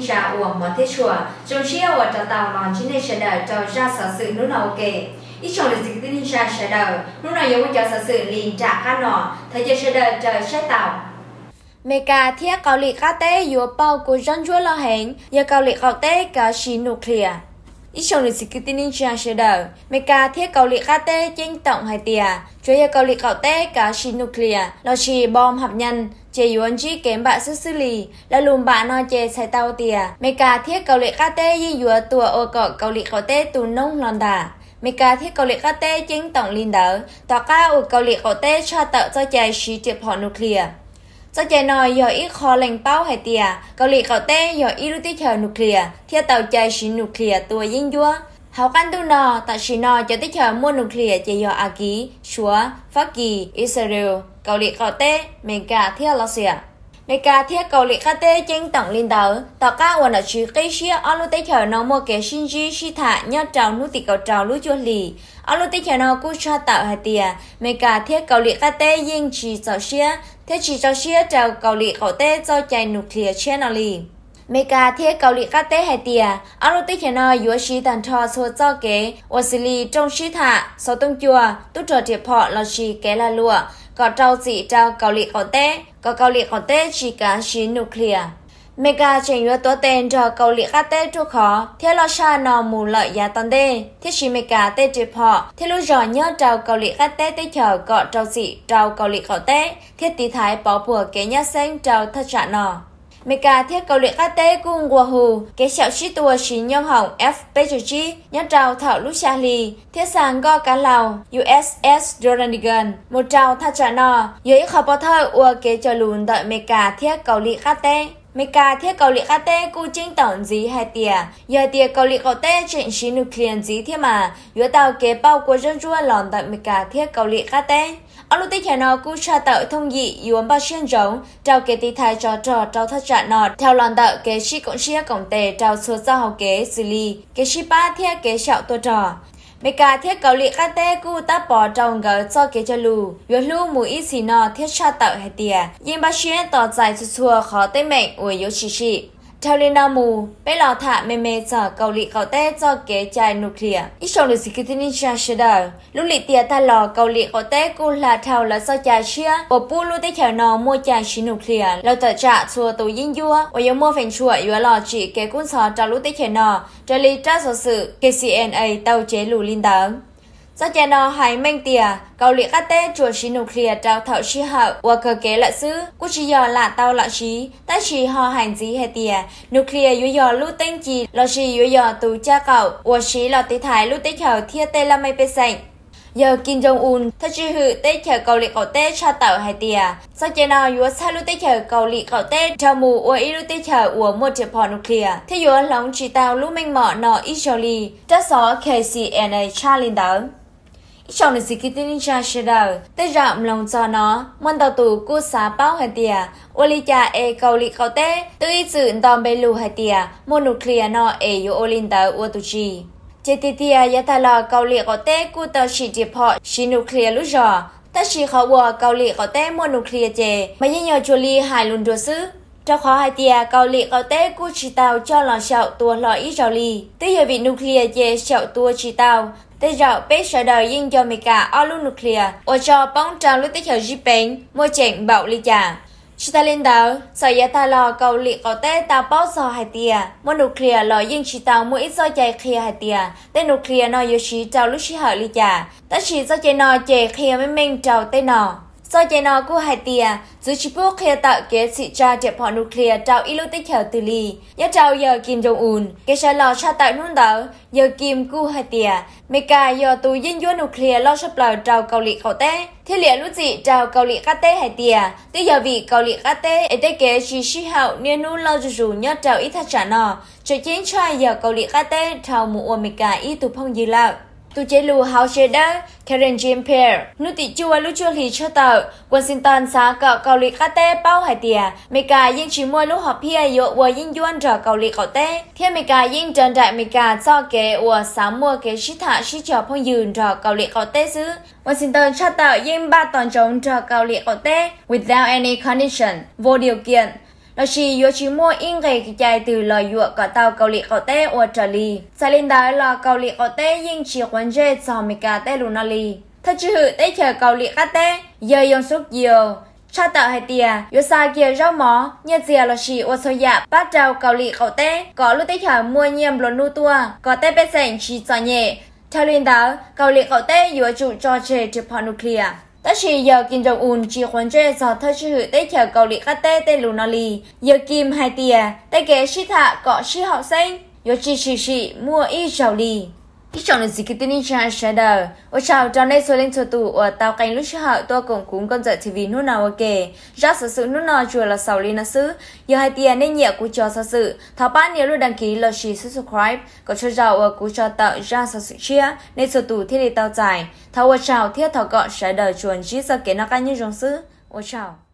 Tsa uas hmov thiab tshua, zoo siab uas rov tau los ntsib nej sawv daws rau zaj xov xwm hnub no ua ke. Ib tsoom niam txiv kwv tij neej tsa sawv daws, hnub no yuav muaj cov xov xwm li nram qab no, thov caw sawv daws raws saib tau. Meskas thiab Kauslim qab teb yuav pauj kua zaub ntsuab loj heev yog Kauslim qaum teb kav siv nuclear. Ib tsoom niam txiv kwv tij neej tsa sawv daws, Meskas thiab Kauslim qab teb ceeb toom hais tias tsuav yog Kauslim qaum teb kav siv nuclear lossis bom hab nyaj ces yuav ntsib kev npam xwb xwb li. Lo lus npam no ces txhais tau tias Meskas thiab Kauslim qab teb yeej yuav tua ua kom Kauslim qaum teb tu noob hlo ntag. Meskas thiab Kauslim qab teb ceeb toom li ntawd tom qab uas Kauslim qaum teb tshaj tawm txoj cai siv riam phom nuclear. Txoj cai no yog ib qho lees paub hais tias Kauslim qaum teb yog ib lub teb chaws nuclear thiab tau cai siv nuclear tua yeeb ncuab. Hauv qab ntuj no, tam sim no cov teb chaws muaj nuclear ces yog Akiv, Suav, Fab Kis, Israel, Kauslim qaum teb, Meskas thiab Lavxias. Meskas thiab Kauslim qab teb ceeb toom li ntawd tom qab uas nom tswv qib siab ob lub teb chaws no muaj kev sib ntsib sib tham nyob rau hnub tim kaum rau lub cuaj hlis. Ob lub teb chaws no kuj tshaj tawm hais tias Meskas thiab Kauslim qab teb yeej tsis txaus siab thiab tsis txaus siab rau Kauslim qaum teb txoj cai nuclear tshiab no li. Meskas thiab Kauslim qab teb hais tias ob lub teb chaws no yuav siv tag nrho txhua txoj kev uas xws li rooj sib tham, xov tooj cua, tub rog riam phom lossis kev lag luam kom rau txim rau Kauslim qaum teb, kom Kauslim qaum teb tsis kav siv nuclear. Meskas tseem yuav tuav tes nrog Kauslim qab teb ruaj khov thiab loj tshaj no mus lawm yav tom ntej thiab siv Meskas tej riam phom thiab lub zog nyob rau Kauslim qab teb teb chaws kom rau txim rau Kauslim qaum teb thiab tiv thaiv pov puag kev nyab xeeb rau thaj tsam no. Meskas thiab Kauslim qab teb kuj nqua hu kev xyaum sib tua siv nyooj hoom F peb caug tsib nyob rau thaum lub xya hli thiab xa nkoj kav hlau USS Ronald Reagan mus rau thaj tsam no yog ib qho pov thawj ua kev cog lus ntawm Meskas thiab Kauslim qab teb. Meskas thiab Kauslim qab teb kuj ceeb toom ntxiv hais tias yog hais tias Kauslim qaum teb tseem siv nuclear ntxiv thiab mas yuav tau kev pauj kua zaub ntsuab los ntawm Meskas thiab Kauslim qab teb. Ob lub teb chaws no kuj tshaj tawm thooj yim yuav npaj siab ntsoov rau kev tiv thaiv tsov rog rau thaj tsam no dhau los ntawm kev sib koom siab koom tes rau txhua txoj hau kev xws li kev sib pab thiab kev xyaum tua rog. Meskas thiab Kauslim qab teb kuj tab pov rau nkawd txoj kev cog lus yuav hlub mus ib txhis no thiab tshaj tawm hais tias yeej npaj siab tos txais txhua txhua qhov teeb meem uas yuav tshwm sim. Dhau li no mus, peb los tham me me txog Kauslim qaum teb txoj kev cai nuclear. Ib tsoom niam txiv kwv tij neej tsa sawv daws, lub lim tiam tag los Kauslim qaum teb kuj hla dhau lawv txoj cai tshiab uas pub lub teb chaws no muaj cai siv nuclear los tawm tsam txhua tus yeeb ncuab uas yuav muaj feem tshuam yuav los tsim kev kub ntxhov rau lub teb chaws no, raws li rab xov xwm K C N A tau cev lus li ntawd. Txoj cai no hais meej tias Kauslim qab teb tsuas siv nuclear rau thaum sij hawm uas kawg kev lawm xwb, kuj tsis yog lam tau lam siv, tab sis ho hais ntxiv hais tias nuclear yuav yog lub teeb ci lossis yuav yog tus caj qaum uas siv los tiv thaiv lub teb chaws thiab tej laj mej pej xeem. Yawg Kim Jong Un, thawj tswj hwm teb chaws Kauslim qaum teb tshaj tawm hais tias txoj cai no yuav txhawb lub teb chaws Kauslim qaum teb dhau mus ua ib lub teb chaws uas muaj riam phom nuclear thiab yuav hloov tsis tau lub meej mom no ib zaug li. Rab xov K C N A tshaj li ntawd. Ib tsoom niam txiv kwv tij neej tsa sawv daws, tej zaum mloog txog no, muaj ntau tus kuj xav paub hais tias ua li cas es Kauslim qaum teb twb ib txwm nto npe lus hais tias muaj nuclear no es yuav ua li ntawd ua tus tsis. Ces tiag tiag yav tag los Kauslim qaum teb kuj tau sim riam phom siv nuclear lub zog, tab sis qhov uas Kauslim qaum teb muaj nuclear ces mas yeej yog tsuas li hais lus nruas xwb, rau qhov hais tias Kauslim qaum teb kuj tsis tau coj los xyaum tua hlo ib zaug li. Twb yog vim nuclear ces xyaum tua tsis tau, tej zaum peb sawv daws yeej nco Meskas ob lub nuclear uas tso poob rau lub teb chaws Zij Peev muaj ceem npaum li cas. Tsis tas li ntawd, txawm yav tag los Kauslim qaum teb tau paub txog hais tias muaj nuclear los yeej tsis tau muaj ib txoj cai qhia hais tias tej nuclear no yuav siv rau lub sij hawm li cas, tab sis txoj cai no ces qhia meej meej rau tej no. Txoj cai no kuj hais tias txwv tsis pub qhia tawm kev txhim tsa riam phom nuclear rau ib lub teb chaws twg li. Nyob rau yawg Kim Jong Un, kev sawv los tshaj tawm hnub ntawd, yawg Kim kuj hais tias Meskas yog tus yeeb ncuab nuclear loj tshaj plaws rau Kauslim qaum teb thiab liam lub txim rau Kauslim qab teb hais tias twb yog vim Kauslim qab teb es tej kev tsis sib haum niaj hnub loj zuj zus nyob rau ib thaj tsam no, tseem ceeb tshaj yog Kauslim qab teb dhau mus ua Meskas ib tug phooj ywg lawm. Tus cev lus hauv tsev dawb Karine Jean-Pierre hnub tim cuaj lub cuaj hlis tshaj tawm Washington xav kom Kauslim qab teb paub hais tias Meskas yeej tsis muaj lub hom phiaj yuav ua yeeb ncuab nrog Kauslim qaum teb, thiab Meskas yeej raws nraim Meskas txoj kev uas xav muaj kev sib tham sib cog phooj ywg nrog Kauslim qaum teb xwb. Washington tshaj tawm yeej npaj tos ntsoov nrog Kauslim qaum teb without any condition, vô điều kiện. lossis yuav tsis muaj ib nqe kev cai twg los yuam kom tau Kauslim Qaum Teb ua raws li. Txawm li ntawd los Kauslim Qaum Teb yeej tsis quav ntsej txog Asmesliskas tej lus no li. Thawj tswj hwm teb chaws Kauslim Qab Teb yawg Yoon Suk Yeol tshaj tawm hais tias yuav xa kiag zaub mov, nyiaj txiag lossis ua txhua yam pab rau Kauslim Qaum Teb kom lub teb chaws muaj nyiaj nplua nuj tuaj kom tej pej xeem tsis txom nyem. Dhau li ntawd Kauslim Qaum Teb yuav tsum tso tseg rwg phom nuclear. Tab sis yawg Kim Jong-un tsis quav ntsej txog thawj tswj hwm teb chaws Kauslim Qab Teb tej lus no li. Yawg Kim hais tias tej kev sib tham kom sib haum xeeb yuav tsis tshwm sim muaj ib zaug li. Ib tsoom niam txiv kwv tij neej tsa sawv daws, ua tsaug rau nej txhua leej txhua tus uas tau qee lub sij hawm tuaj koom kuv Nkauj Ntxawm T V hnub no ua ke. Zaj xov xwm hnub no tsuas los xaus li no xwb. Yog hais tias nej nyiam kuv cov xov xwm, thov pab nias lub đăng ký lossis subscribe kom tshua zaus uas kuv tso tawm zaj xov xwm tshiab nej txhua tus thiaj li tau txais. Thov ua tsaug thiab thov kom sawv daws tsuas ntsib txoj kev noj qab nyob zoo xwb. Ua tsaug.